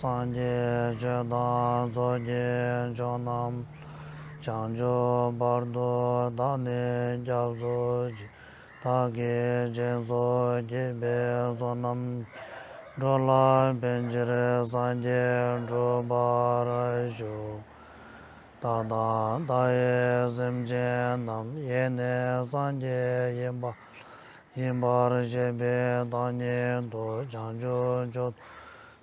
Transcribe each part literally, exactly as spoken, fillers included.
སངས་རྒྱས་ཆོས་དང་ཚོགས་ཀྱི་མཆོག་རྣམས། བྱང་ཆུབ་བར་དུ་བདག་ནི་སྐྱབས་སུ་མཆི། བདག་གིས་སྦྱིན་སོགས་བགྱིས་པའི་བསོད་ནམས། འགྲོ་ལ་ཕན་ཕྱིར་སངས་རྒྱས་འགྲུབ་པར་ཤོག། བདག་དང་མཐའ་ཡས་སེམས་ཅན་རྣམས། ཡེ་ནས་སངས་རྒྱས་ཡིན་པ། ཡིན་པར་ཤེས་པའི་བདག་ཉིད་དུ། བྱང་ཆུབ་མཆོག་ཏུ་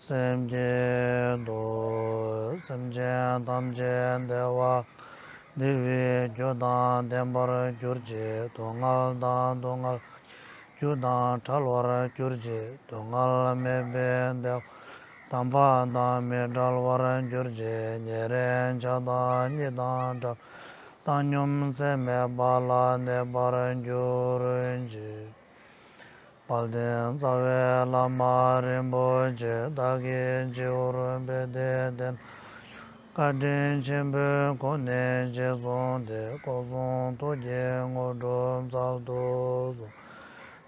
སེམས་བསྐྱེད་དོ། སེམས་ཅན་ཐམས་ཅད་བདེ་བ་བདེ་བའི་རྒྱུ་དང་ལྡན་པར་གྱུར་ཅིག། སྡུག་བསྔལ་དང་སྡུག་བསྔལ་རྒྱུ་དང་བྲལ་བར་གྱུར་ཅིག། སྡུག་བསྔལ་མེད་པའི་བདེ་བ་དམ་པ་དང་མི་འབྲལ་བར་གྱུར་ཅིག། ཉེ་རིང་ཆགས་སྡང་གཉིས་དང་བྲལ། བཏང་སྙོམས་ཚད་མེད་པ་ལ་གནས་པར་གྱུར་ཅིག། དཔལ་ལྡན་རྩ་བའི་བླ་མ་རིན་པོ་ཆེ། བདག་གི་སྤྱི་བོར་བོད་དེ་བསྟན། བཀའ་དྲིན་ཆེན་པོའི་སྒོ་ནས་རྗེས་བཟུང་སྟེ། སྐུ་གསུང་ཐུགས་ཀྱི་དངོས་གྲུབ་སྩལ་དུ་གསོལ།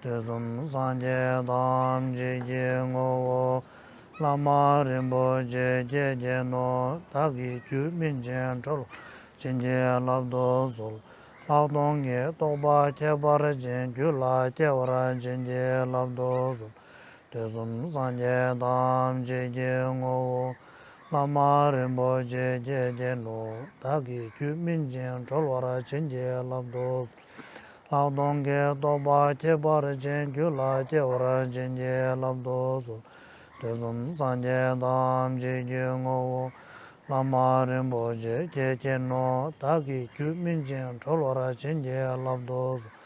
དུས་གསུམ་སངས་རྒྱས་ཐམས་ཅད་ཀྱི་ངོ་བོ། བླ་མ་རིན་པོ་ཆེ་ཁྱེད་མཁྱེན་ནོ། བདག་གི་རྒྱུད་སྨིན་ཅིང་གྲོལ་བར་བྱིན་གྱིས་བརླབ་ཏུ་གསོལ། ལྷག་མཐོང་གི་རྟོགས་པ་ཁྱད་པར་ཅན་རྒྱུད་ལ་སྐྱེ་བར་བྱིན་གྱིས་བརླབ་ཏུ་གསོལ། དུས་གསུམ་སངས་རྒྱས་ཐམས་ཅད་ཀྱི་ངོ་བོ། བླ་མ་རིན་པོ་ཆེ་ཁྱེད་མཁྱེན་ནོ། བདག་གི་རྒྱུད་སྨིན་ཅིང་གྲོལ་བར་བྱིན་གྱིས་བརླབ་ཏུ་གསོལ། ལྷག་མཐོང་གི་རྟོགས་པ་ཁྱད་པར་ཅན་རྒྱུད་ལ་སྐྱེ་བར་བྱིན་གྱིས་བརླབ་ཏུ་གསོལ། དུས་གསུམ་སངས་རྒྱས་ཐམས་ཅད་ཀྱི་ངོ་བོ། བླ་མ་རིན་པོ་ཆེ་ཁྱེད་མཁྱེན་ནོ། བདག་གི་རྒྱུད་སྨིན་ཅིང་གྲོལ་བར་བྱིན་གྱིས་བརླབ་ཏུ་གསོལ།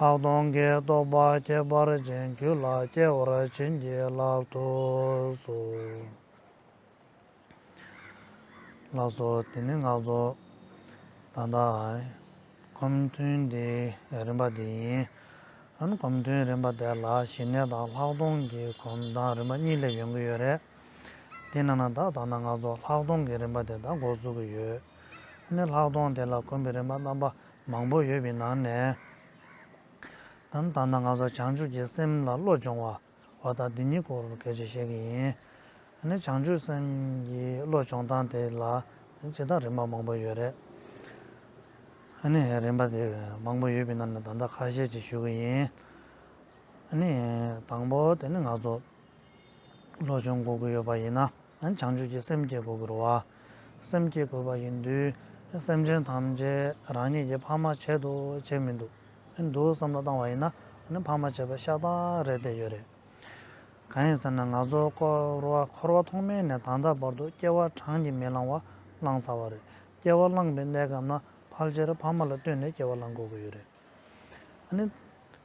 ལྷག་མཐོང་གི་རྟོགས་པ་ཁྱད་པར་ཅན་རྒྱུད་ལ་སྐྱེ་བར་བྱིན་གྱིས་བརླབ་ཏུ་གསོལ། ལགས་སོ། དེ་ནི་ང་ཚོ་ད་ལྟ་སྒོམ་ཐུན་འདི་རིམ་པ་འདི་ཡིན། ཨ་ནི་སྒོམ་ཐུན་རིམ་པ་དེ་ལ་ཞི་གནས་དང་ལྷག་མཐོང་གི་སྒོམ་སྟངས་རིམ་པ་གཉིས་སླེབས་ཡོང་གི་ཡོད་རེད། དེ་ནང་ན་ད་ད་ལྟ་ང་ཚོ་ལྷག་མཐོང་གི་རིམ་པ་དེ་ད་འགོ་ཚུགས་ཀྱི་ཡོད། ཨ་ནི་ལྷག་མཐོང་དེ་ལ་སྒོམ་པའི་རིམ་པ་རྣམ་པ་མང་པོ་ཡོད་པའི་ནང་ནས། ད་ད་ལྟ་ང་ཚོ་བྱང་ཆུབ་ཀྱི་སེམས་ལ་བློ་སྦྱོང་བ། འོ་ད་འདི་གཉིས་སྐོར་སྐད་ཆ་བཤད་ཀྱི་ཡིན། ཨ་ནི་བྱང་ཆུབ་སེམས་ཀྱི་བློ་སྦྱོང་སྟངས་དེ་ལ་ཇི་ལྟར་རིམ་པ་མང་པོ་ཡོད་རེད། ཨ་ནི་རིམ་པ་དེ་མང་པོ་ཡོད་པའི་ནང་ནས་ད་ལྟ་ཁ་ཤས་ཅིག་ཞུ་གི་ཡིན། ཨ་ནི་དང་པོ་དེ་ནི་ང་ཚོ་བློ་སྦྱོང་དགོས་ཀྱི་ཡོད་པ་ཡིན་ན། བྱང་ཆུབ་ཀྱི་སེམས་བསྐྱེད་དགོས་ཀྱི་རེད་བ། སེམས་བསྐྱེད་དགོས་པ་ཡིན་དུས། སེམས་ཅན་ཐམས་ཅད་རང་ཉིད་ཀྱི་ཕ་མ་བྱེད་དུ་བྱེད་མི་འདུག་འདུག་བསམ་བློ་བཏང་བ་ཡིན་ན། ཕ་མ་བྱེད་པ་ཤ་སྟག་རེད་བསྡད་ཡོད་རེད། གང་ཡིན་ཟེར་ན། ང་ཚོ་འཁོར་བ་འཁོར་བ་ཐོག་མེད་ནས་ད་ལྟ་བར་དུ་སྐྱེ་བ་གྲངས་ཀྱིས་མི་ལང་བ་བླངས་ཚར་བ་རེད། སྐྱེ་བ་བླངས་པའི་གནས་སྐབས་ན་ཕལ་ཆེར་ཕ་མ་ལ་ལྟོས་ནས་སྐྱེ་བ་བླང་དགོས་ཀྱི་ཡོད་རེད། ཨ་ནི།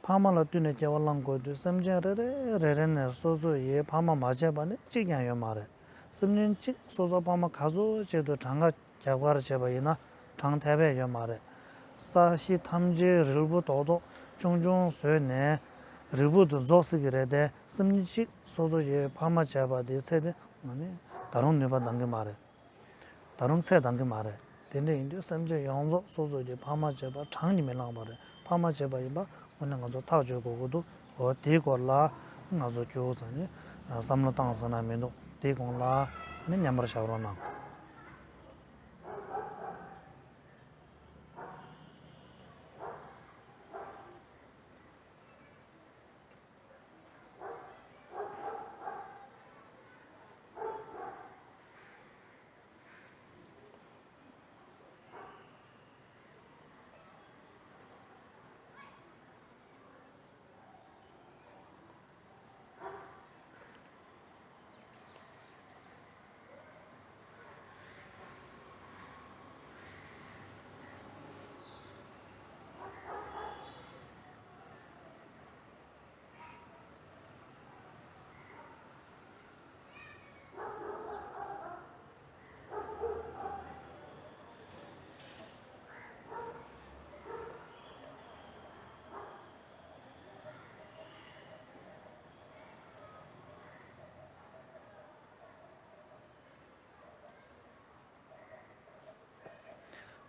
ཕ་མ་ལ་ལྟོས་ནས་སྐྱེ་བ་བླང་དགོས་དུས། སེམས་ཅན་རེ་རེ་རེ་རེ་ནས་སོ་སོ་ཡི་ཕ་མ་མ་བྱས་པ་ནི་གཅིག་ཀྱང་ཡོད་མ་རེད། སེམས་ཅན་གཅིག་སོ་སོ་ཕ་མ་ག་ཚོད་ཅིག་ཏུ་གྲངས་ཀ་རྒྱབ་ཁར་བྱས་པ་ཡིན་ན། གྲངས་ཐེབས་པས་ཡོད་མ་རེད། ས་གཞི་ཐམས་ཅད་རིལ་བུ་རྡོག་རྡོག་ཆུང་ཆུང་བཟོས་ནས་རིལ་བུ་དུ་རྫོགས་སྲིད་ཀྱི་རེད་དེ། སེམས་ཅན་གཅིག་སོ་སོ་ཡི་ཕ་མ་བྱས་པ་དེའི་ཚད་དེ་ང་ནི་ད་རུང་ནུས་པ་འདང་གི་མ་རེད། ད་རུང་ཚད་འདང་གི་མ་རེད། དེ་འདྲ་ཡིན་དུས་སེམས་ཅན་ཡོངས་རྫོགས་སོ་སོ་གི་ཕ་མ་བྱས་པ་གྲངས་ཀྱིས་མི་ལངས་པ་རེད། ཕ་མ་བྱས་པ་ཡིན་པ་དངོས་གནས་ང་ཚོ་ཐག་གཅོད་དགོས་ཀྱི་འདུག་འོ་དེའི་སྐོར་ལ་ང་ཚོ་ཁྱོད་ཚོ་ནི་བསམ་བློ་བཏང་ཟེར་ན་མི་འདུག་དེའི་གོང་ལ་ནི་མཉམ་པར་བཞག་རོགས་གནང་།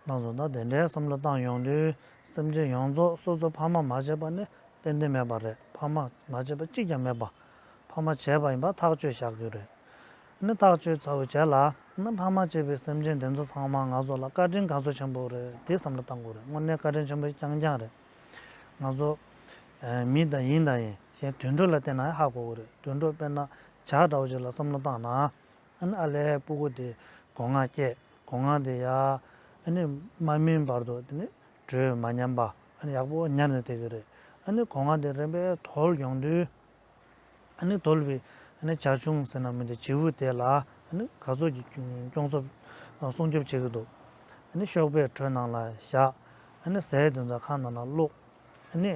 ང་ཚོ་ད་དེ་འདྲའི་བསམ་བློ་བཏང་ཡོང་དུས་སེམས་ཅན་ཡོངས་རྫོགས་སོ་སོ་ཕ་མ་མ་བྱས་པ་ནི་ཏན་ཏན་མེད་པ་རེད། ཕ་མ་མ་བྱས་པ་གཅིག་ཀྱང་མེད་པ། ཕ་མ་བྱས་པ་ཡིན་པ་ཐག་གཅོད་བཞག་གི་རེད། ནི་ཐག་གཅོད་ཚར་བའི་རྗེས་ལ་ནི་ཕ་མ་བྱས་པའི་སེམས་ཅན་དེ་ཚོ་ཚང་མ་ང་ཚོ་ལ་བཀའ་དྲིན་ག་ཚོད་ཆེན་པོ་རེད་དེ་བསམ་བློ་བཏང་དགོས་རེད། དངོས་གནས་བཀའ་དྲིན་ཆེན་པོ་རྐྱང་རྐྱང་རེད། ང་ཚོ་མི་དང་ཡིན་དང་ཡིན་གཞན་དུད་འགྲོ་ལ་བལྟས་ན་ཧ་གོ་གི་རེད། དུད་འགྲོ་དཔེར་ན་བྱ་འདྲ་བོ་ཅིག་ལ་བསམ་བློ་བཏང་ན། ཨ་ནི་ཨ་ལས་སྤུ་གུ་དེ་སྒོ་ང་སྐྱེས། སྒོ་ང་དེ་ཡ་ཨ་ནི་མ་སྨིན་བར་དུ་དེ་ནི་དྲོད་མ་ཉམས་པ་ཨ་ནི་ཡག་པོ་ཉར་ནས་བསྡད་ཀྱི་རེད། ཨ་ནི་སྒོ་ང་དེ་རིམ་པས་དོལ་ཡོང་དུས་ཨ་ནི་དོལ་བའི་ཨ་ནི་བྱ་ཁྱུང་ཟེར་ན་མི་འདི་བྱིའུ་དེ་ལ་ཨ་ནི་ག་ཚོད་ཀྱི་སྐྱོང་གསོ་སྲུང་སྐྱོབ་བྱེད་ཀྱི་འདུག་ཨ་ནི་གཤོག་པའི་དྲོད་ནང་ལ་བཞག་ཨ་ནི་ཟས་དེ་ཚོ་ཁ་ནང་ལ་བླུགས། ཨ་ནི་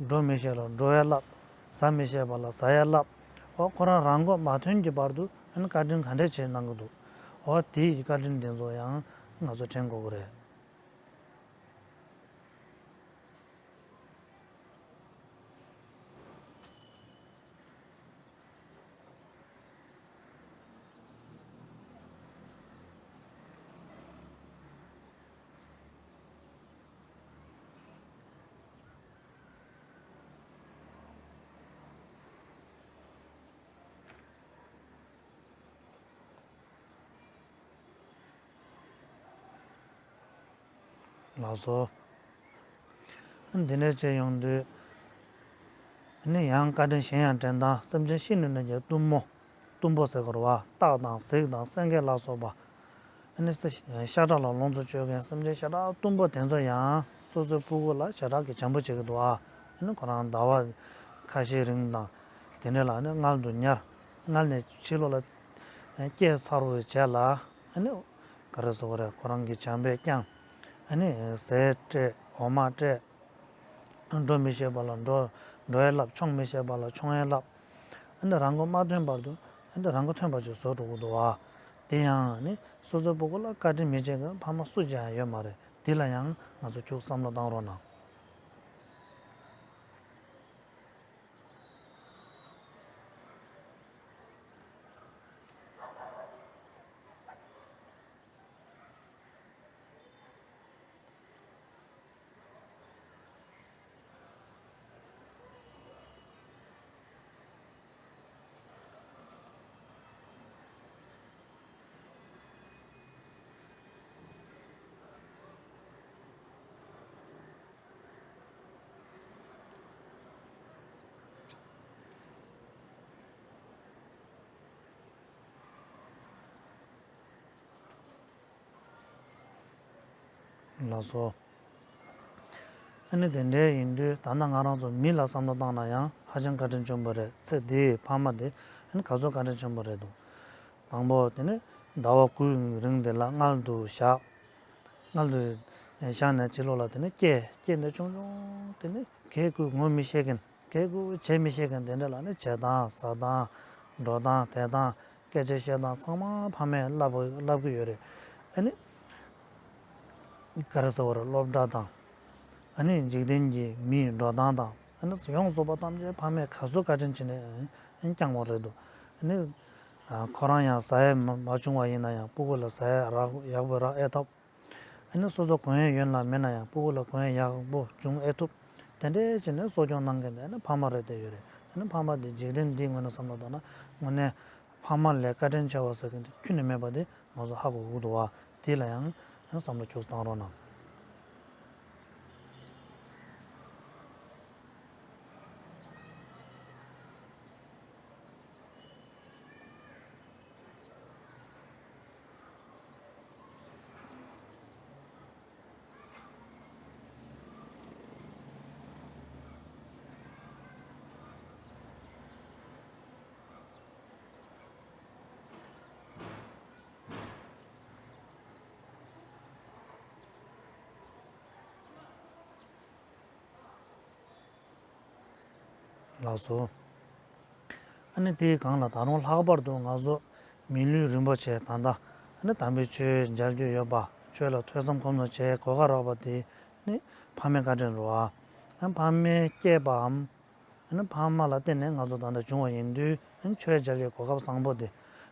འགྲོ་མི་ཤེས་ལ་འགྲོ་ཡ་བསླབ། ཟ་མི་ཤེས་པ་ལ་ཟ་ཡ་བསླབ། འོ་ཁོ་རང་རང་མགོ་མ་ཐོན་གྱི་བར་དུ་ཨ་ནི་བཀའ་དྲིན་ག་འདྲས་བྱེད་གནང་གི་འདུག་འོ་དེའི་བཀའ་དྲིན་དེ་ཚོ་ཡང་ང་ཚོ་དྲན་དགོས་ཀྱི་རེད། ལགས་སོ། འདི་འདྲ་བྱས་ཡོང་དུས། ནི་ཡང་བཀའ་དྲིན་གཞན་ཡང་དྲན་དང་སེམས་ཅན་ཤི་ནུས་ན་ཀྱང་གཏུམ་མོ། གཏུམ་པོ་ཟེར་དགོས་རེད་བ། སྟག་དང་གཟིག་དང་སེང་གེ་ལ་སོགས་པ། ནི་ཤ་ཁྲག་ལ་ལོངས་སུ་སྤྱོད་མཁན་སེམས་ཅན་ཤ་ཁྲག་གཏུམ་པོ་དེ་ཚོ་ཡང་སོ་སོའི་སྤུ་གུ་ལ་ཞེ་དྲག་གི་བྱམས་པོ་བྱེད་ཀྱི་འདུག་ཨ། ནི་ཁོ་རང་ཟླ་བ་ཁ་ཤས་རིང་དང་དེ་འདྲ་ལ་ནི་མངལ་དུ་ཉར། མངལ་ནས་ཕྱི་ལོགས་ལ་སྐྱེས་ཚར་བའི་རྗེས་ལ་ནི། ག་རེ་ཟེར་དགོས་རེད། ཁོ་རང་གི་བྱམས་པས་བསྐྱངས། ཨ་ནི་ཟས་སྤྲད། འོ་མ་སྤྲད། འགྲོ་མི་ཤེས་པ་ལ་འགྲོ་འགྲོ་ཡས་བསླབ། མཆོང་མི་ཤེས་པ་ལ་མཆོང་ཡས་བསླབ། ཨ་ནི་རང་མགོ་མ་ཐོན་བར་དུ་ཨ་ནི་རང་མགོ་ཐོན་པ་ཅིག་བཟོ་འགྲོ་གི་འདུག་བ། དེ་ཡང་ནི་སོ་སོའི་སྤུ་གུ་ལ་བཀའ་དྲིན་མི་ཆེ་མཁན་ཕ་མ་སུ་ཅིག་ཡང་ཡོད་མ་རེད། དེ་ལ་ཡང་ང་ཚོ་ཁྱུག་བསམ་བློ་བཏང་རོགས་གནང་། ལགས་སོ། ཨ་ནི་དེ་འདྲའི་ཡིན་དུས་ད་ལྟ་ང་རང་ཚོ་མི་ལ་བསམ་བློ་བཏང་ན་ཡང་ཧ་ཅང་བཀའ་དྲིན་ཆེན་པོ་རེད། ཚེ་འདིའི་ཕ་མ་དེ་ཨ་ནི་ག་ཚོད་བཀའ་དྲིན་ཆེན་པོ་རེད་འདུག་དང་པོ་དེ་ནི་ཟླ་བ་དགུའི་རིང་དེ་ལ་མངལ་དུ་བཞག་མངལ་དུ་བཞག་ནས་ཕྱི་ལོགས་ལ་དེ་ནི་སྐྱེས། སྐྱེས་ནས་ཆུང་ཆུང་དེ་ནི་གས་ཁུ་ངོ་མི་ཤེས་མཁན། གས་ཁུ་བྱེད་མི་ཤེས་མཁན་དེ་འདྲ་ལ་ནི་བྱེད་སྟངས་ཟ་སྟངས་འགྲོ་སྟངས་བསྡད་སྟངས་སྐད་ཆ་བཤད་སྟངས་ཚང་མ་ཕ་མས་བསླབ་བསླབ་ཀྱི་ཡོད་རེད། ཨ་ནི་ག་རེ་ཟེར་བ་རེད། སློབ་གྲྭ་དང་ཨ་ནི་འཇིག་རྟེན་གྱི་མིའི་འགྲོ་སྟངས་དང་ཨ་ནི་ཡོངས་རྫོགས་པ་ཐམས་ཅད་ཕ་མས་ག་ཚོད་བཀའ་དྲིན་བྱས་ནས་བསྐྱངས་པ་རེད་འདུག་ཨ་ནི་ཁོ་རང་ཡང་ཟ་ཡས་མ་མ་བྱུང་བ་ཡིན་ན་ཡང་སྤུ་གུ་ལ་ཟ་ཡས་རག་ཡག་པོ་རག་ཨེ་ཐུབ། ཨ་ནི་སོ་སོ་གོན་ཡས་ཡོད་ན་མེད་ན་ཡང་སྤུ་གུ་ལ་གོན་ཡས་ཡག་པོ་བྱུང་ཨེ་ཐུབ། དེ་འདྲའི་བྱས་ནས་གསོ་སྐྱོང་གནང་མཁན་དེ་ཨ་ནི་ཕ་མ་རེད་བསྡད་ཡོད་རེད། ཨ་ནི་ཕ་མ་དེ་འཇིག་རྟེན་འདིའི་ངོས་ནས་བསམ་བློ་བཏང་ན་དངོས་གནས་ཕ་མ་ལས་བཀའ་དྲིན་ཆེ་བ་ཟེར་མཁན་དེ་ཁྱོན་ནས་མེད་པ་དེ་ང་ཚོ་ཧ་གོ་གི་འདུག་བ། དེ་ལ་ཡང་ཨ་ནི་བསམ་བློ་ཁྱུག་ཙམ་བཏང་རོགས་གནང་། ལགས་སོ། ཨ་ནི་དེའི་སྒང་ལ་ད་རུང་ལྷག་པར་དུ་ང་ཚོ་མི་ལུས་རིན་པོ་ཆེ་ད་ལྟ་ཨ་ནི་དམ་པའི་ཆོས་མཇལ་རྒྱུ་ཡོད་པ། ཆོས་ལ་ཐོས་བསམ་སྒོམ་གསུམ་བྱེད་གོ་སྐབས་རག་པ་དེ་ནི་ཕ་མའི་བཀའ་དྲིན་རེད་བ། ཨ་ཕ་མའི་སྐྱེས་པའམ་ཨ་ནི་ཕ་མ་ལ་བརྟེན་ནས་ང་ཚོ་ད་ལྟ་བྱུང་བ་ཡིན་དུས་ཨ་ནི་ཆོས་མཇལ་རྒྱུའི་གོ་སྐབས་བཟང་པོ་དེ་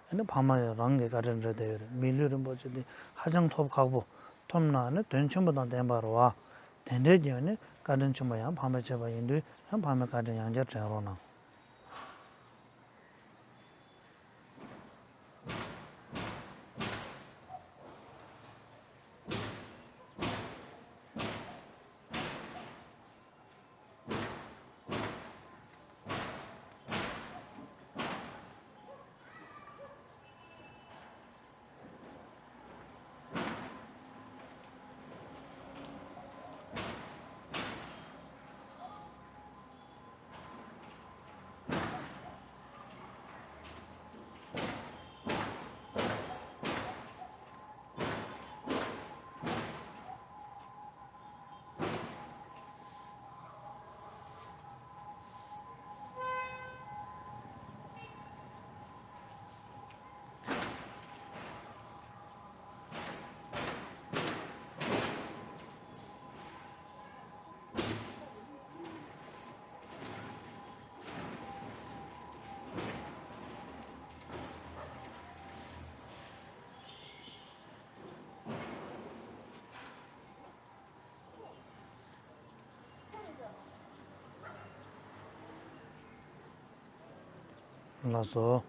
ཨ་ནི་ཕ་མ་རང་གི་བཀའ་དྲིན་རེད་བསྡད་ཡོད་རེད། མི་ལུས་རིན་པོ་ཆེ་དེ་ཧ་ཅང་ཐོབ་ཁག་པོ། ཐོབ་ན་ནི་དོན་ཆེན་པོ་དང་ལྡན་པ་རེད་བ། དེ་འདྲའི་རྒྱུ་ནི་བཀའ་དྲིན་ཆེན་པོ་ཡང་ཕ་མས་བྱས་པ་ཡིན་དུས་ཡང་ཕ་མའི་བཀའ་དྲིན་ཡང་བསྐྱར་དྲན་རོགས་གནང་། ལགས་སོ།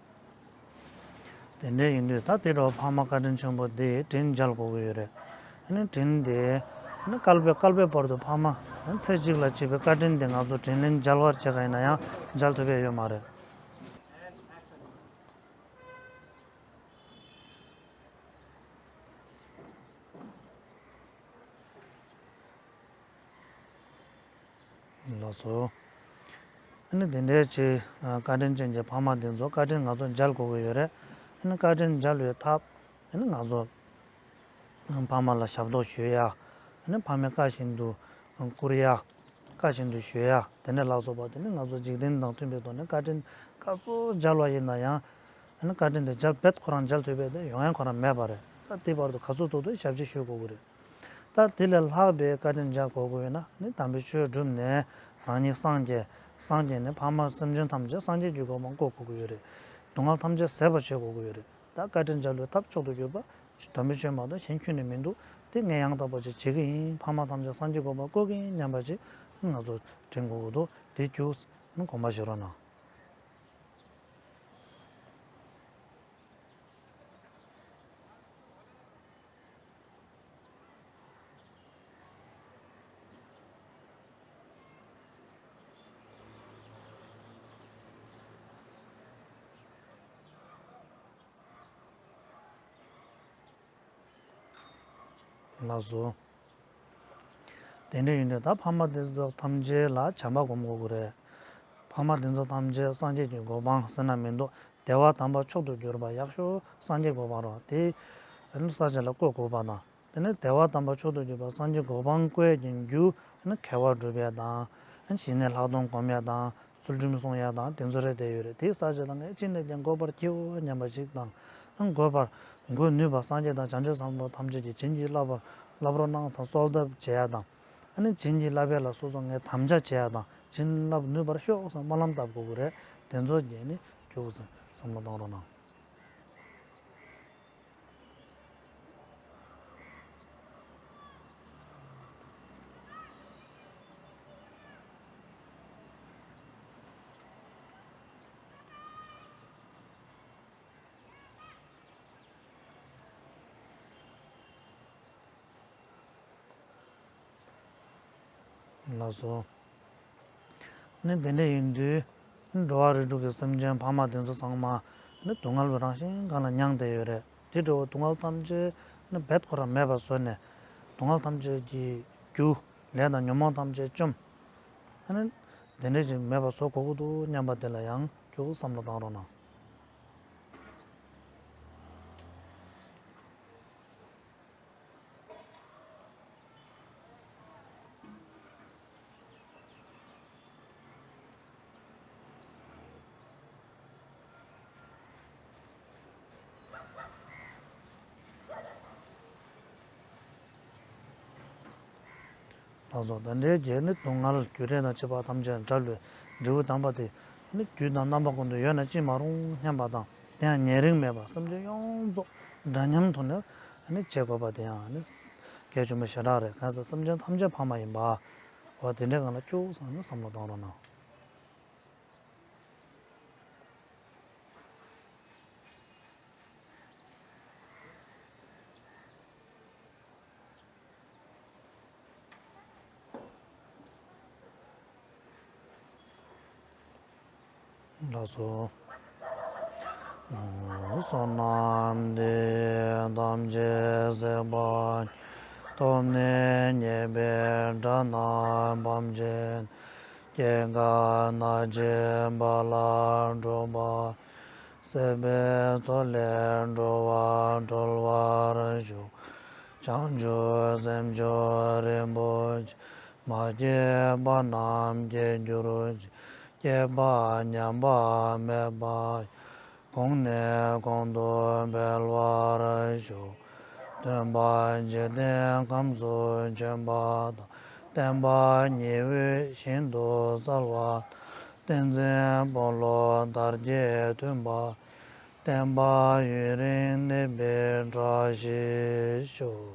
དེ་འདྲ་ཡིན་དུས་ད་དེ་འདྲ་བ་ཕ་མ་བཀའ་དྲིན་ཆེན་པོ་འདི་དྲིན་འཇལ་དགོས་ཀྱི་ཡོད་རེད། ཨ་ནི་དྲིན་དེ་ཨ་ནི་བསྐལ་པའི་བསྐལ་པའི་བར་དུ་ཕ་མ་ཚེ་གཅིག་ལ་བྱས་པའི་བཀའ་དྲིན་དེ་ང་ཚོ་དྲིན་ལན་འཇལ་བར་བྱེད་ག་ཡིན་ན་ཡང་འཇལ་ཐུབ་ཡ་ཡོད་མ་རེད། ལགས་སོ། ཨ་ནི་དེ་འདྲའི་ཆེ་བཀའ་དྲིན་ཅན་གྱི་ཕ་མ་དེ་ཚོ་བཀའ་དྲིན་ང་ཚོ་འཇལ་དགོས་ཀྱི་ཡོད་རེད། ཨ་ནི་བཀའ་དྲིན་འཇལ་བའི་ཐབས་ཨ་ནི་ང་ཚོ་ཕ་མ་ལ་ཞབས་ཏོག་ཞུ་ཡ། ཨ་ནི་ཕ་མའི་བཀའ་བཞིན་དུ་བཀུར་ཡ། བཀའ་བཞིན་དུ་ཞུ་ཡ། དེ་ནས་ལགས་སོ་པ་དེ་ནི་ང་ཚོ་འཇིག་རྟེན་དང་མཐུན་པའི་ཐོག་ནས་བཀའ་དྲིན་ག་ཚོད་འཇལ་བ་ཡིན་ན་ཡང་ཨ་ནི་བཀའ་དྲིན་དེ་འཇལ་རྦད་ཁོ་རང་འཇལ་ཐུབ་པའི་དེ་ཡོང་ཡ་ཁོ་རང་མེད་པ་རེད། ད་དེ་བར་དུ་ག་ཚོད་ཐུབ་ཐུབ་ཞབས་ཕྱི་ཞུ་དགོས་ཀྱི་རེད། ད་དེ་ལས་ལྷག་པའི་བཀའ་དྲིན་འཇལ་དགོས་དགོས་ཡོད་ན་ནི་དམ་པའི་ཆོས་བསྒྲུབས་ནས་རང་ཉིད་སངས་རྒྱས། སངས་རྒྱས་ནས་ཕ་མ་སེམས་ཅན་ཐམས་ཅད་སངས་རྒྱས་ཀྱི་གོ་འཕང་བཀོད་དགོས་ཀྱི་ཡོད་རེད། སྡུག་བསྔལ་ཐམས་ཅད་ཟད་པར་བྱེད་དགོས་ཀྱི་ཡོད་རེད། ད་བཀའ་དྲིན་འཇལ་བའི་ཐབས་མཆོག་ཏུ་གྱུར་པ་དམ་པའི་ཆོས་མ་གཏོགས་གཞན་ཁྱོན་ནས་མི་འདུག་དེ་ངས་ཡང་དག་པ་ཅིག་བྱེད་ཀྱི་ཡིན། ཕ་མ་ཐམས་ཅད་སངས་རྒྱས་གོ་འཕང་བཀོད་ཀྱི་ཡིན་སྙམ་པ་ཅིག་ང་ཚོ་དྲན་དགོས་ཀྱི་འདུག་དེ་རྒྱུ་གོམས་པ་བྱེད་རོགས་གནང་། ལགས་སོ། དེ་འདྲ་ཡིན་དུས་ད་ཕ་མ་དེ་ཚོ་ཐམས་ཅད་ལ་བྱམས་པ་སྒོམ་དགོས་ཀྱི་རེད། ཕ་མ་དེ་ཚོ་ཐམས་ཅད་སངས་རྒྱས་ཀྱི་གོ་འཕང་ཟེར་ན་མི་འདུག་བདེ་བ་དམ་པ་མཆོག་ཏུ་གྱུར་པ་ཡག་ཤོས་སངས་རྒྱས་གོ་འཕང་རེད་བ། དེ་ས་ཆ་ལ་བཀོད་དགོས་པ་དང་། དེ་ནས་བདེ་བ་དམ་པ་མཆོག་ཏུ་གྱུར་པ་སངས་རྒྱས་གོ་འཕང་བཀོད་ཀྱི་རྒྱུ་ནི་དགེ་བ་སྒྲུབ་ཡ་དང་། ཞི་གནས་ལྷག་མཐོང་སྒོམ་ཡ་དང་། ཚུལ་ཁྲིམས་སྲུང་ཡ་དང་དེ་ཚོ་རེད་བསྡད་ཡོད་རེད། དེའི་ས་ཆ་ལ་ངས་ཅི་ནས་ཀྱང་འགོད་པར་བགྱིའོ་སྙམ་པ་ཞིག་དང་། འགོད་པར་འགོད་ནུས་པ་སངས་རྒྱས་དང་བྱང་ཆུབ་སེམས་དཔའ་ཐམས་ཅད་ཀྱིས་བྱིན་གྱིས་བརླབས་པར་བརླབ་རོགས་གནང་ཟེར་གསོལ་འདེབས་བྱེད་ཡ་དང་། ཨ་ནི་བྱིན་གྱིས་བརླབས་ཡ་ལ་སོ་སོ་ངས་དམ་བཅའ་བྱེད་ཡ་དང་། བྱིན་རླབས་ནུས་པར་ཤོག་ཟེར་སྨོན་ལམ་བཏབ་དགོས་ཀྱི་རེད། དེ་ཚོ་རྗེས་ནི་སྐྱོ་བོ་ཟེར་བསམ་བློ་གཏོང་རོགས་གནང་། ལགས་སོ། ནི་དེ་འདྲ་ཡིན་དུས། འགྲོ་བ་རིགས་དྲུག་གི་སེམས་ཅན་ཕ་མ་དེ་ཚོ་ཚང་མ། ནི་སྡུག་བསྔལ་བའི་རང་བཞིན་སྒང་ལ་མྱངས་བསྡད་ཡོད་རེད། དེ་འདྲ་བོ་སྡུག་བསྔལ་ཐམས་ཅད་ནི་རྦད་ཁོ་རང་མེད་པ་བཟོས་ནས། སྡུག་བསྔལ་ཐམས་ཅད་ཀྱི་རྒྱུ། ལས་དང་ཉོན་མོངས་ཐམས་ཅད་བཅོམ། ཨ་ནི་དེ་འདྲ་ཞིག་མེད་པ་བཟོ་དགོས་ཀྱི་འདུག་སྙམ་པ་དེ་ལ་ཡང་སྐྱོ་བོ་བསམ་བློ་གཏོང་རོགས་གནང་། ལགས་སོ། ད་ལྟའི་རྒྱལ་ནི་སྡུག་བསྔལ་རྒྱུ་འབྲས་དང་བཅས་པ་ཐམས་ཅད་བྲལ་བའི་འབྲས་བུ་དམ་པ་དེ་ནི་དུས་དང་རྣམ་པ་ཀུན་ཏུ་ཡོད་ན་ཅི་མ་རུང་སྙམ་པ་དང་། དེ་ཡང་ཉེ་རིང་མེད་པར་སེམས་ཅན་ཡོངས་རྫོགས་འདྲ་མཉམ་ཐོག་ནས་ནི་བྱེད་དགོས་པ་དེ་ཡང་ནི་ གལ་ཆེན་པོ་ཞེ་དྲག་རེད། གང་ཟེར་སེམས་ཅན་ཐམས་ཅད་ཕ་མ་ཡིན་པ། འོ་དེ་འདྲའི་སྒང་ལ་སྐྱོ་བོ་ཙམ་ཡང་བསམ་བློ་གཏོང་རོགས་གནང་། ལགས་སོ། བསོད་ནམས་འདི་ཡིས་ཐམས་ཅད་གཟིགས་པ་ཉིད། ཐོབ་ནས་ཉེས་པའི་དགྲ་རྣམས་ཕམ་བྱས་ནས། སྐྱེ་རྒ་ན་འཆིའི་རྦ་རླབས་འཁྲུགས་པ། སྲིད་པའི་མཚོ་ལས་འགྲོ་བ་སྒྲོལ་བར་ཤོག། བྱང་ཆུབ་སེམས་མཆོག་རིན་པོ་ཆེ། མ་སྐྱེས་པ་རྣམས་སྐྱེ་གྱུར་ཅིག། སྐྱེས་པ་ཉམས་པ་མེད་པ་ཡང་། གོང་ནས་གོང་དུ་འཕེལ་བར་ཤོག། སྟོན་པ་འཇིག་རྟེན་ཁམས་སུ་བྱོན་པ་དང་། བསྟན་པ་ཉི་འོད་བཞིན་དུ་གསལ་བ། བསྟན་འཛིན་དཔོན་སློབ་དར་རྒྱས་མཐུན་པ། བསྟན་པ་ཡུན་རིང་གནས་པའི་བཀྲ་ཤིས་ཤོག།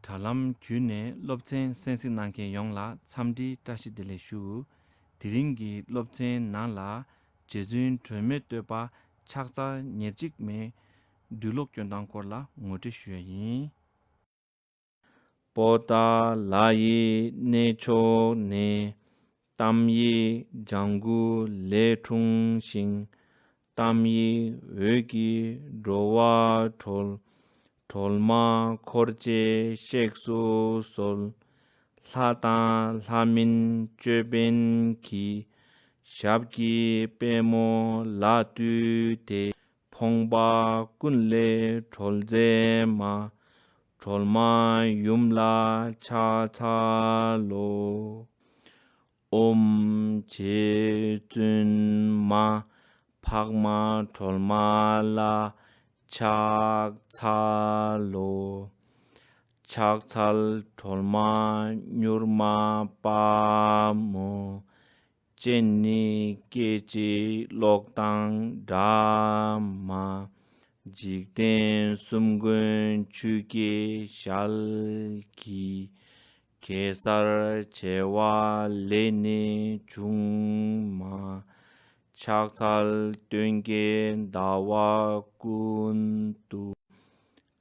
དྲ་ལམ་བརྒྱུད་ནས་སློབ་ཚན་གསན་གཟིགས་གནང་མཁན་ཡོངས་ལ་འཚམས་འདྲིའི་བཀྲ་ཤིས་བདེ་ལེགས་ཞུ། དེ་རིང་གི་སློབ་ཚན་ནང་ལ་རྗེ་བཙུན་སྒྲོལ་མའི་བསྟོད་པ་ཕྱག་འཚལ་ཉེར་གཅིག་མའི་འབྲི་ཀློག་སྐྱོན་སྟངས་སྐོར་ལ་ངོ་སྤྲོད་ཞུ་ཡ་ཡིན། པོ་ཏཱ་ལ་ཡི་གནས་མཆོག་ནས། གཏམ་ཡིག་ལྗང་གུ་ལས་འཁྲུངས་ཤིང་། གཏམ་ཡིག་འོད་ཀྱིས་འགྲོ་བ་སྒྲོལ། སྒྲོལ་མ་འཁོར་བཅས་གཤེགས་སུ་གསོལ། ལྷ་དང་ལྷ་མིན་ཅོད་པན་གྱིས། ཞབས་ཀྱི་པདྨོ་ལ་བཏུད་དེ། ཕོངས་པ་ཀུན་ལས་སྒྲོལ་མཛད་མ། སྒྲོལ་མ་ཡུམ་ལ་ཕྱག་འཚལ་ལོ། ཨོཾ་རྗེ་བཙུན་མ་འཕགས་མ་སྒྲོལ་མ་ལ་ཕྱག་འཚལ་ལོ། ཕྱག་འཚལ་སྒྲོལ་མ་མྱུར་མ་དཔའ་མོ། སྤྱན་ནི་སྐད་ཅིག་གློག་དང་འདྲ་མ། འཇིག་རྟེན་གསུམ་མགོན་ཆུ་སྐྱེས་ཞལ་གྱི། གེ་སར་བྱེ་བ་ལས་ནི་བྱུང་མ། ཕྱག་འཚལ་སྟོན་ཀའི་ཟླ་བ་ཀུན་ཏུ།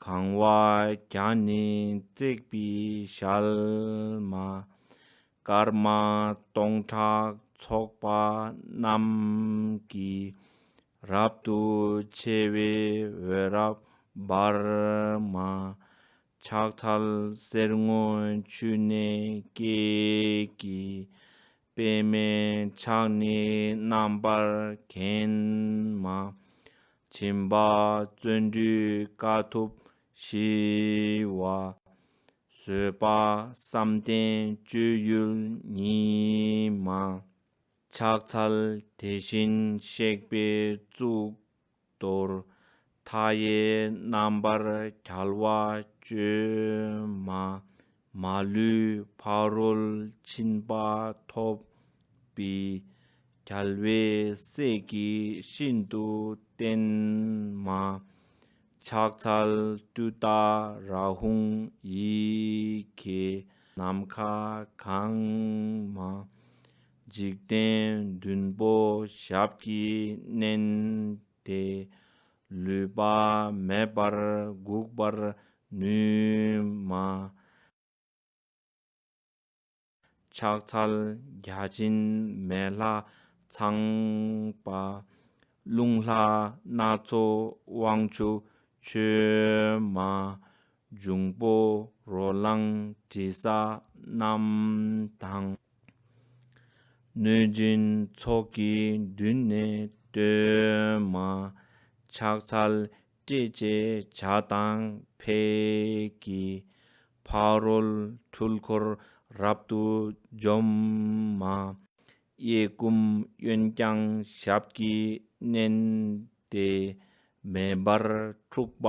གང་བ་བརྒྱ་ནི་བརྩེགས་པའི་ཞལ་མ། སྐར་མ་སྟོང་ཕྲག་ཚོགས་པ་རྣམས་ཀྱིས། རབ་ཏུ་ཕྱེ་བའི་འོད་རབ་འབར་མ། ཕྱག་འཚལ་གསེར་སྔོ་ཆུ་ནས་སྐྱེས་ཀྱི། པདྨའི་ཕྱག་ནི་རྣམ་པར་བརྒྱན་མ། སྦྱིན་པ་བརྩོན་འགྲུས་དཀའ་ཐུབ་ཞི་བ། བཟོད་པ་བསམ་གཏན་སྤྱོད་ཡུལ་ཉིད་མ། ཕྱག་འཚལ་དེ་བཞིན་གཤེགས་པའི་གཙུག་ཏོར། མཐའ་ཡས་རྣམ་པར་རྒྱལ་བ་བཅོས་མ། མ་ལུས་ཕ་རོལ་ཕྱིན་པ་ཐོབ་པའི། རྒྱལ་བའི་སྲས་ཀྱིས་ཤིན་ཏུ་བསྟེན་མ། ཕྱག་འཚལ་ཏུཏྟཱ་ར་ཧཱུྃ་ཡི་གེས་ནམ་མཁའ་གང་མ། འཇིག་རྟེན་བདུན་པོ་ཞབས་ཀྱིས་མནན་ཏེ། ལུས་པ་མེད་པར་འགུགས་པར་ནུས་མ། ཕྱག་འཚལ་བརྒྱ་བྱིན་མེ་ལྷ་ཚངས་པ། རླུང་ལྷ་སྣ་ཚོགས་དབང་ཕྱུག་མཆོད་མ། འབྱུང་པོ་རོ་ལངས་དྲི་ཟ་རྣམས་དང་། གནོད་སྦྱིན་ཚོགས་ཀྱིས་མདུན་ནས་བསྟོད་མ། ཕྱག་འཚལ་སྲས་བཅས་བྱ་དང་ཕས་ཀྱིས། ཕ་རོལ་འཁྲུལ་འཁོར་རབ་ཏུ་འཇོམས་མ། གཡས་བསྐུམ་གཡོན་བརྐྱང་ཞབས་ཀྱིས་མནན་ཏེ། མེ་འབར་འཁྲུགས་པ་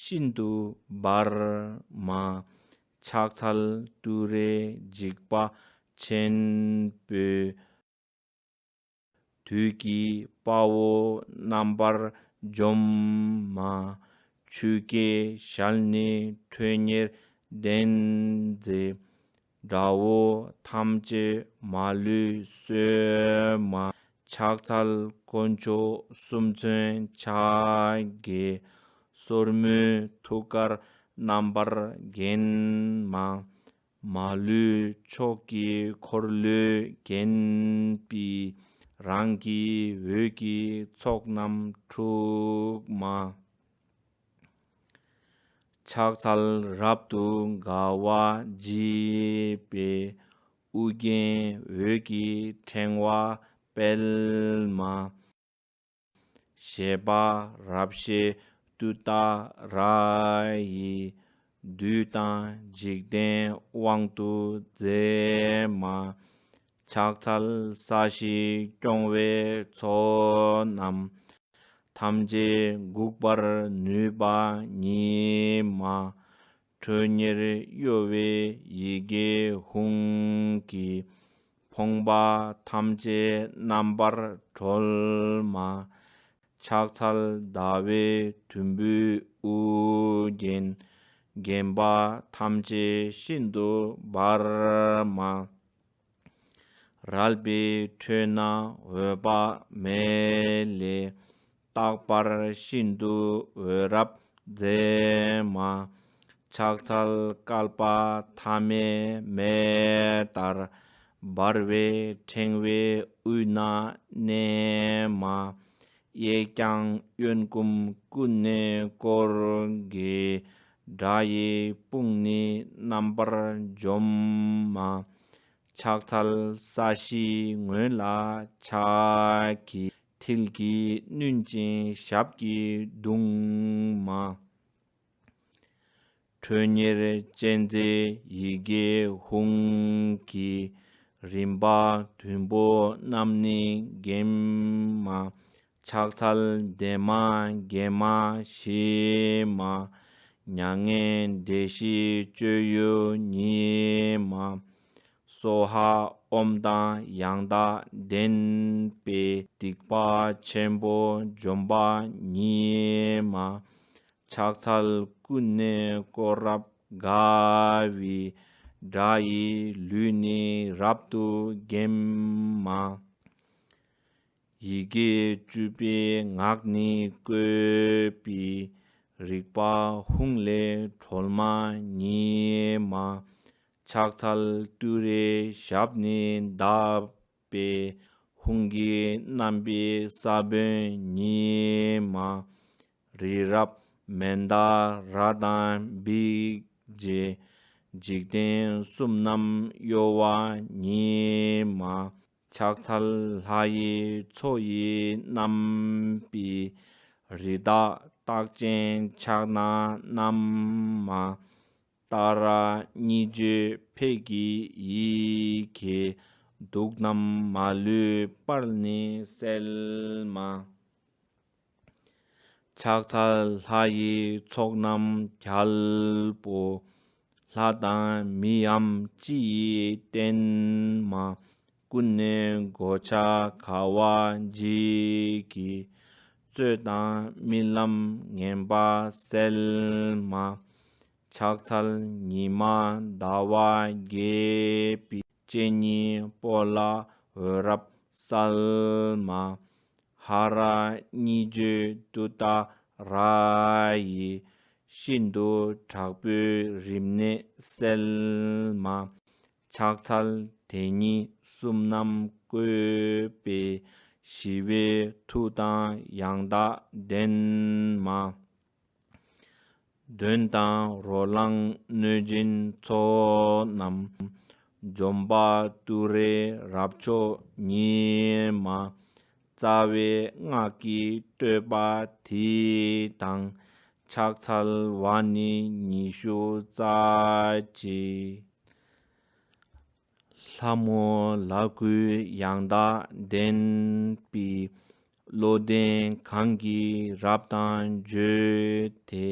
ཤིན་ཏུ་འབར་མ། ཕྱག་འཚལ་ཏུ་རེ་འཇིགས་པ་ཆེན་པོས། དུས་ཀྱི་དཔའ་བོ་རྣམ་པར་ འཇོམས་མ། ཆུ་སྐྱེས་ཞལ་ནི་ཁྲོ་གཉེར་ལྡན་མཛད། དགྲ་བོ་ཐམས་ཅད་མ་ལུས་གསོད་མ། ཕྱག་འཚལ་དཀོན་མཆོག་གསུམ་མཚོན་ཕྱག་རྒྱའི། སོར་མོས་ཐུགས་ཀར་རྣམ་པར་བརྒྱན་མ། མ་ལུས་ཕྱོགས་ཀྱི་འཁོར་ལོས་བརྒྱན་པའི། རང་གི་འོད་ཀྱི་ཚོགས་རྣམས་འཁྲུགས་མ། ཕྱག་འཚལ་རབ་ཏུ་དགའ་བ་བརྗིད་པའི། དབུ་རྒྱན་འོད་ཀྱི་ཕྲེང་བ་སྤེལ་མ། བཞད་པ་རབ་བཞད་ཏུཏྟཱ་ར་ཡིས། བདུད་དང་འཇིག་རྟེན་དབང་དུ་མཛད་མ། ཕྱག་འཚལ་ས་གཞི་སྐྱོང་བའི་ཚོགས་རྣམས། ཐམས་ཅད་འགུགས་པར་ནུས་པ་ཉིད་མ། ཁྲོ་གཉེར་གཡོ་བའི་ཡི་གེ་ཧཱུྃ་གིས། ཕོངས་པ་ཐམས་ཅད་རྣམ་པར་གྲོལ་མ། ཕྱག་འཚལ་ཟླ་བའི་དུམ་བུས་དབུ་བརྒྱན། བརྒྱན་པ་ཐམས་ཅད་ཤིན་ཏུ་འབར་མ། རལ་པའི་ཁྲོད་ན་འོད་དཔག་མེད་ལས། རྟག་པར་ཤིན་ཏུ་འོད་རབ་མཛད་མ། ཕྱག་འཚལ་བསྐལ་པ་ཐ་མའི་མེ་ལྟར། འབར་བའི་ཕྲེང་བའི་དབུས་ན་གནས་མ། གཡས་བརྐྱང་གཡོན་བསྐུམ་ཀུན་ནས་བསྐོར་དགའི། དགྲ་ཡི་དཔུང་ནི་རྣམ་པར་འཇོམས་མ། ཕྱག་འཚལ་ས་གཞིའི་ངོས་ལ་ཕྱག་གི་མཐིལ་གྱིས་བསྣུན་ཅིང་ཞབས་ཀྱིས་བརྡུང་མ། ཁྲོ་གཉེར་ཅན་མཛད་ཡི་གེ་ཧཱུྃ་གིས། རིམ་པ་བདུན་པོ་རྣམས་ནི་འགེམས་མ། ཕྱག་འཚལ་བདེ་མ་དགེ་མ་ཞི་མ། མྱ་ངན་འདས་ཞི་སྤྱོད་ཡུལ་ཉིད་མ། སྭཱ་ཧཱ་ཨོཾ་དང་ཡང་དག་ལྡན་པས། སྡིག་པ་ཆེན་པོ་འཇོམས་པ་ཉིད་མ། ཕྱག་འཚལ་ཀུན་ནས་བསྐོར་རབ་དགའ་བའི། དགྲ་ཡི་ལུས་ནི་རབ་ཏུ་འགེམས་མ། ཡི་གེ་བཅུ་པའི་ངག་ནི་བཀོད་པའི། རིག་པ་ཧཱུྃ་ལས་སྒྲོལ་མ་ཉིད་མ། ཕྱག་འཚལ་ཏུ་རེའི་ཞབས་ནི་བརྡབས་པའི། ཧཱུྃ་གི་རྣམ་པའི་ས་བོན་ཉིད་མ། རི་རབ་མནྡ་ར་དང་འབིགས་བྱེད། འཇིག་རྟེན་གསུམ་རྣམས་གཡོ་བ་ཉིད་མ། ཕྱག་འཚལ་ལྷ་ཡི་མཚོ་ཡི་རྣམ་པའི། རི་དྭགས་རྟགས་ཅན་ཕྱག་ན་བསྣམས་མ། ཏཱ་ར་གཉིས་བརྗོད་ཕཊ་ཀྱི་ཡི་གེས། དུག་རྣམས་མ་ལུས་སྤར་ནས་སེལ་མ། ཕྱག་འཚལ་ལྷ་ཡི་ཚོགས་རྣམས་རྒྱལ་པོ། ལྷ་དང་མིའམ་ཅི་ཡིས་བསྟེན་མ། ཀུན་ནས་གོ་ཆ་དགའ་བ་བརྗིད་ཀྱིས། རྩོད་དང་རྨི་ལམ་ངན་པ་སེལ་མ། ཕྱག་འཚལ་ཉི་མ་ཟླ་བ་རྒྱས་པའི། སྤྱན་གཉིས་པོ་ལ་འོད་རབ་གསལ་མ། ཧ་ར་གཉིས་བརྗོད་ཏུཏྟཱ་ར་ཡིས། ཤིན་ཏུ་དྲག་པོའི་རིམས་ནད་སེལ་མ། ཕྱག་འཚལ་དེ་ཉིད་གསུམ་རྣམས་བཀོད་པའི། ཞི་བའི་མཐུ་དང་ཡང་དག་ལྡན་མ། གདོན་དང་རོ་ལངས་གནོད་སྦྱིན་ཚོགས་རྣམས། འཇོམས་པ་ཏུ་རེ་རབ་མཆོག་ཉིད་མ། རྩ་བའི་སྔགས་ཀྱི་བསྟོད་པ་འདི་དང་། ཕྱག་འཚལ་བ་ནི་ཉི་ཤུ་རྩ་གཅིག། ལྷ་མོ་ལ་གུས་ཡང་དག་ལྡན་པའི། བློ་ལྡན་གང་གིས་རབ་དང་བརྗོད་དེ།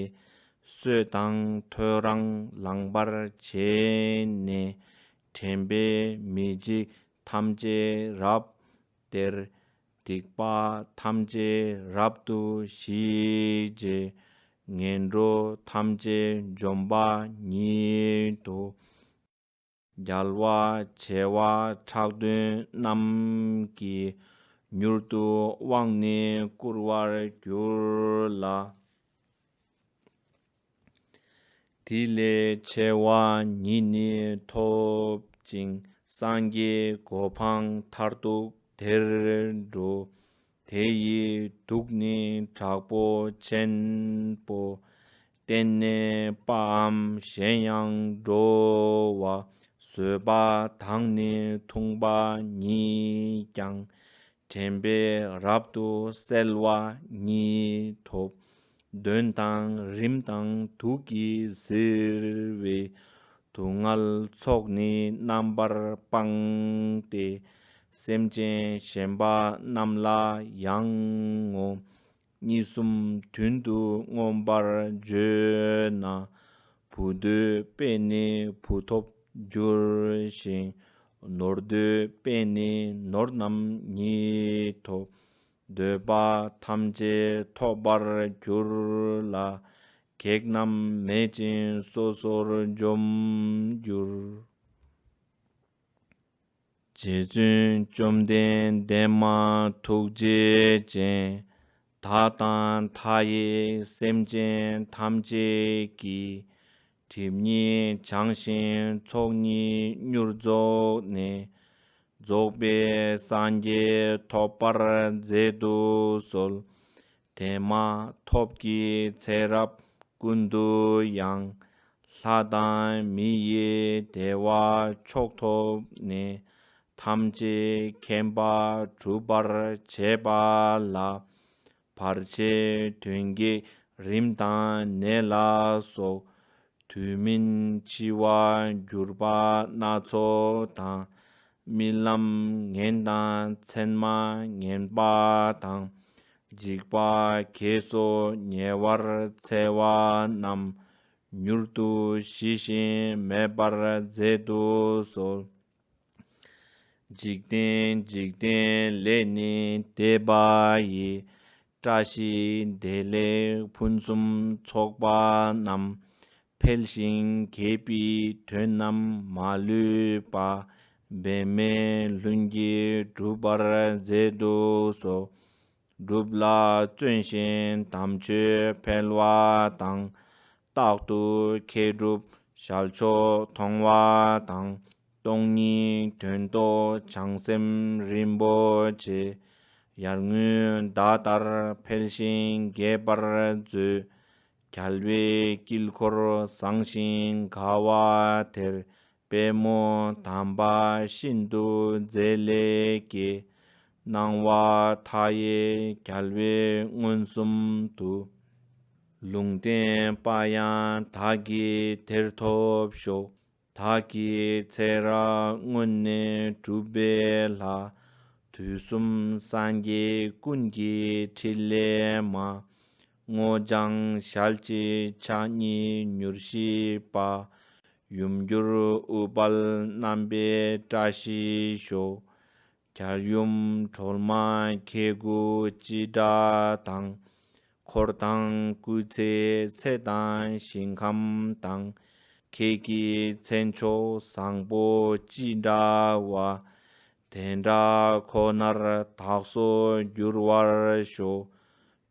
སྲོད་དང་ཐོ་རངས་ལངས་པར་བྱས་ནས། དྲན་པས་མི་འཇིགས་ཐམས་ཅད་རབ་སྟེར། སྡིག་པ་ཐམས་ཅད་རབ་ཏུ་ཞི་བྱེད། ངན་འགྲོ་ཐམས་ཅད་འཇོམས་པ་ཉིད་དོ། རྒྱལ་བ་བྱེ་བ་ཕྲག་བདུན་རྣམས་ཀྱིས། མྱུར་དུ་དབང་ནི་བསྐུར་བར་འགྱུར་ལ། དེ་ལས་ཆེ་བ་ཉིད་ནི་ཐོབ་ཅིང་། སངས་རྒྱས་གོ་འཕང་མཐར་ཐུག་དེར་འགྲོ། དེ་ཡི་དུག་ནི་དྲག་པོ་ཆེན་པོ། གཏན་ནས་དཔའམ་གཞན་ཡང་འགྲོ་བ། ཟོས་པ་དང་ནི་འཐུངས་པ་ཉིད་ཀྱང་། དྲན་པས་རབ་ཏུ་བསལ་བ་ཉིད་ཐོབ། གདོན་དང་རིམས་དང་དུག་གིས་གཟིར་བའི། སྡུག་བསྔལ་ཚོགས་ནི་རྣམ་པར་སྤངས་ཏེ། སེམས་ཅན་གཞན་པ་རྣམས་ལ་ཡང་ངོ་། གཉིས་གསུམ་བདུན་དུ་མངོན་པར་བརྗོད་ན། བུ་འདོད་པས་ནི་བུ་ཐོབ་འགྱུར་ཞིང་། ནོར་འདོད་པས་ནི་ནོར་རྣམས་ཉིད་ཐོབ། འདོད་པ་ཐམས་ཅད་ཐོབ་པར་འགྱུར་ལ། གེགས་རྣམས་མེད་ཅིང་སོ་སོར་འཇོམས་འགྱུར། རྗེ་བཙུན་བཅོམ་ལྡན་འདས་མ་ཐུགས་རྗེ་ཅན། བདག་དང་མཐའ་ཡས་སེམས་ཅན་ཐམས་ཅད་ཀྱི། སྒྲིབ་གཉིས་བྱང་ཞིང་ཚོགས་གཉིས་མྱུར་རྫོགས་ནས། རྫོགས་པའི་སངས་རྒྱས་ཐོབ་པར་མཛད་དུ་གསོལ། དེ་མ་ཐོབ་ཀྱི་ཚེ་རབས་ཀུན་ཏུ་ཡང་། ལྷ་དང་མི་ཡི་བདེ་བ་མཆོག་ཐོབ་ནས། ཐམས་ཅད་མཁྱེན་པ་སྒྲུབ་པར་བྱེད་པ་ལ། བར་ཆད་གདོན་བགེགས་རིམས་དང་ནད་ལ་སོགས། དུས་མིན་འཆི་བར་གྱུར་པ་སྣ་ཚོགས་དང་། རྨི་ལམ་ངན་དང་མཚན་མ་ངན་པ་དང་། འཇིགས་པ་བརྒྱད་སོགས་ཉེ་བར་འཚེ་བ་རྣམས། མྱུར་དུ་ཞི་ཞིང་མེད་པར་མཛད་དུ་གསོལ། འཇིག་རྟེན་འཇིག་རྟེན་ལས་ནི་འདས་པ་ཡི། བཀྲ་ཤིས་བདེ་ལེགས་ཕུན་སུམ་ཚོགས་པ་རྣམས། འཕེལ་ཞིང་རྒྱས་པའི་དོན་རྣམས་མ་ལུས་པ། འབད་མེད་ལྷུན་གྱིས་འགྲུབ་པར་མཛད་དུ་གསོལ། སྒྲུབ་ལ་བརྩོན་ཞིང་དམ་ཆོས་འཕེལ་བ་དང་། རྟག་ཏུ་མཁས་གྲུབ་ཞལ་མཆོག་མཐོང་བ་དང་། སྟོང་ཉིད་དོན་རྟོགས་བྱང་སེམས་རིན་པོ་ཆེ། ཡར་ངོའི་ཟླ་ལྟར་འཕེལ་ཞིང་རྒྱས་པར་མཛོད། རྒྱལ་བའི་དཀྱིལ་འཁོར་བཟང་ཞིང་དགའ་བ་དེར། པདྨོ་དམ་པ་ཤིན་ཏུ་མཛེས་ལས་སྐྱེས། སྣང་བ་མཐའ་ཡས་རྒྱལ་བའི་མངོན་སུམ་དུ། ལུང་བསྟན་པ་ཡང་བདག་གིས་དེར་ཐོབ་ཤོག། བདག་གི་ཚེ་རབས་སྔོན་ནས་བསྒྲུབས་པའི་ལྷ། དུས་གསུམ་སངས་རྒྱས་ཀུན་གྱི་ཕྲིན་ལས་མ། སྔོ་ལྗང་ཞལ་གཅིག་ཕྱག་གཉིས་མྱུར་ཞི་བ། ཡུམ་གྱུར་ཨུཏྤལ་བསྣམས་པས་བཀྲ་ཤིས་ཤོག། རྒྱལ་ཡུམ་སྒྲོལ་མ་མཁས་དགུ་ཅི་འདྲ་དང་། འཁོར་དང་སྐུ་ཚེ་ཚད་དང་ཞིང་ཁམས་དང་། ཁྱེད་ཀྱི་མཚན་མཆོག་བཟང་པོ་ཅི་འདྲ་བ། དེ་འདྲ་ཁོ་ནར་བདག་སོགས་འགྱུར་བར་ཤོག།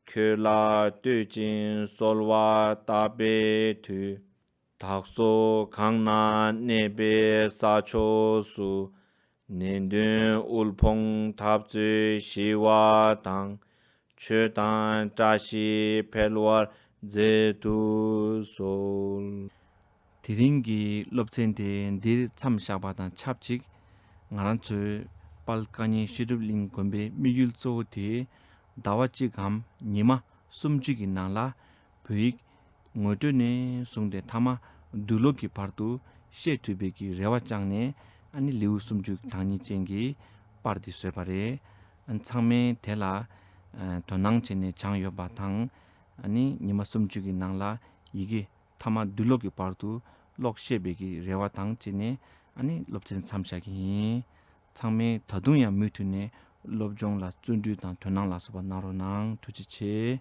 ཁྱོད་ལ་བསྟོད་ཅིང་གསོལ་བ་བཏབ་པའི་མཐུས། བདག་སོགས་གང་ན་གནས་པའི་ས་ཕྱོགས་སུ། ནད་གདོན་དབུལ་ཕོངས་འཐབ་རྩོད་ཞི་བ་དང་། ཆོས་དང་བཀྲ་ཤིས་འཕེལ་བར་མཛད་དུ་གསོལ། དེ་རིང་གི་སློབ་ཚན་དེ་འདིར་མཚམས་བཞག་པ་དང་ཆབས་ཅིག་ང་རང་ཚོའི་དཔལ་བཀའ་རྙིང་བཤད་སྒྲུབ་གླིང་དགོན་པའི་དམིགས་ཡུལ་གཙོ་བོ་དེ་ཟླ་བ་གཅིག་གམ་ཉི་མ་སུམ་ཅུ་གི་ནང་ལ་བོད་ཡིག་ངོ་སྤྲོད་ནས་བཟུང་སྟེ་མཐའ་མ་བསྡུ་ཀློག་གི་བར་དུ་བཤད་ཐུབ་པའི་གི་རེ་བ་བཅངས་ནས། ཨ་ནི་ལེའུ་སུམ་ཅུ་དང་གཉིས་ཅན་གྱི་པར་དེ་བཟོས་པ་རེད། ཨ་ནི་ཚང་མས་དེ་ལ་ཨ་དོ་སྣང་བྱས་ནས་སྦྱངས་ཡོད་པ་དང་། ཨ་ནི་ཉི་མ་སུམ་ཅུ་གི་ནང་ལ་ཡི་གེ་མཐའ་མ་བསྡུ་ཀློག་གི་བར་དུ་ཀློག་ཤེས་པའི་གི་རེ་བ་དང་བཅས་ནས། ཨ་ནི་སློབ་ཚན་མཚམས་བཞག་གི་ཡིན། ཚང་མས་ད་དུང་ཡང་མུ་མཐུད་ནས་ སློབ་སྦྱོང་ལ་བརྩོན་འགྲུས་དང་དོ་སྣང་ལ་སོགས་པ་གནང་རོགས་གནང་། ཐུགས་རྗེ་ཆེ།